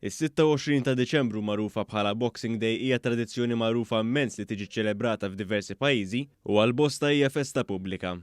Is-26 ta' Diċembru magħrufa bħala Boxing Day hija tradizzjoni magħrufa immens li tiġi ċċelebrata f'diversi pajjiżi u għal bosta hija festa pubblika.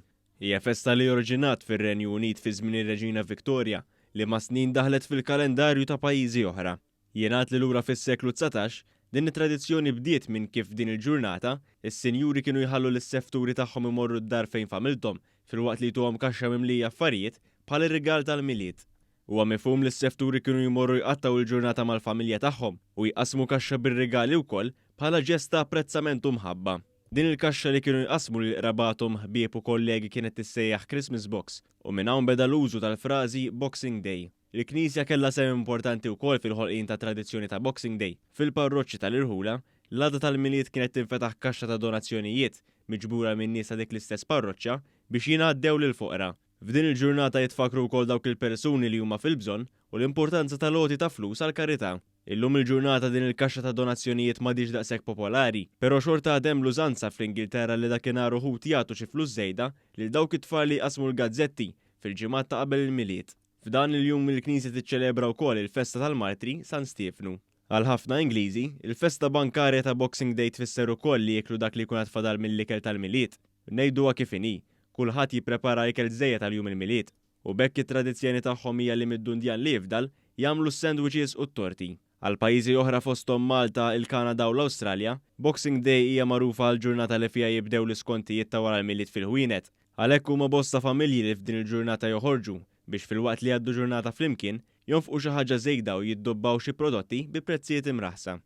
Hija festa li oriġinat fir-Renju Unit fi żmien ir-Reġina Victoria li mas-snin daħlet fil-kalendarju ta' pajjiżi oħra. Jingħad li lura fis-seklu 19, din it-tradizzjoni bdiet minn kif f'din il-ġurnata, is-sinjuri kienu jħallu lis-sefturi tagħhom imorru d-dar fejn familthom filwaqt li jtuhom kaxxa mimlija affarijiet bħala rigal tal-Milied. Huwa mifhum li s-sefturi kienu jmorru jqattgħu l-ġurnata mal-familja tagħhom u jqassmu kaxxa bir-rigali wkoll bħala ġest ta' apprezzament u mħabba. Din il-kaxxa li kienu jqassmu lil qrabathom, ħbieb u kollegi kienet tissejjaħ Christmas box u minn hawn beda l-użu tal-frażi Boxing Day. Il-Knisja kellha sehem importanti wkoll fil-ħolqien tat-tradizzjoni ta' Boxing Day. Fil-parroċċi tal-irħula, l-għada tal-Milied kienet tinfetaħ kaxxa ta' donazzjonijiet miġbura min-nies ta' dik l-istess parroċċa biex jingħaddew lill-foqra. F'din il-ġurnata jitfakkru wkoll dawk il-persuni li huma fil-bżonn u l-importanza tal-għoti ta' flus għall-karità. Illum il-ġurnata din il-kaxxa ta' donazzjonijiet m'għadhiex daqshekk popolari, però xorta għad hemm l-użanza fl-Ingilterra li dakinhar uħud jagħtu xi flus żejda lil dawk it-tfal li jqassmu l-gazzetti fil-ġimgħat ta' qabel il-Milied. F'dan il-jum il-Knisja tiċċelebra wkoll il-festa tal-martri San Stiefnu. Għal ħafna Ingliżi, il-festa bankarja ta' Boxing Day tfisser ukoll li jieklu dak li jkun għad fadal mill-ikel tal-Milied. Ngħiduha kif inhi, kulħadd jipprepara ikel żejjed għal jum il-Milied, u b'hekk it-tradizzjoni tagħhom hija li mid-dundjan li jifdal jagħmlu s-sandwiches u t-torti. Għal pajjiżi oħra fosthom Malta, il-Kanada u l-Awstralja, Boxing Day hija magħrufa għall-ġurnata li fiha jibdew l-iskontijiet ta' wara l-Milied fil-ħwienet. Għalhekk huma bosta familji li f'din il-ġurnata joħorġu biex filwaqt li jgħaddu ġurnata flimkien, jonfqu xi ħaġa żejda u jiddubbaw xi prodotti bi prezzijiet imraħħsa.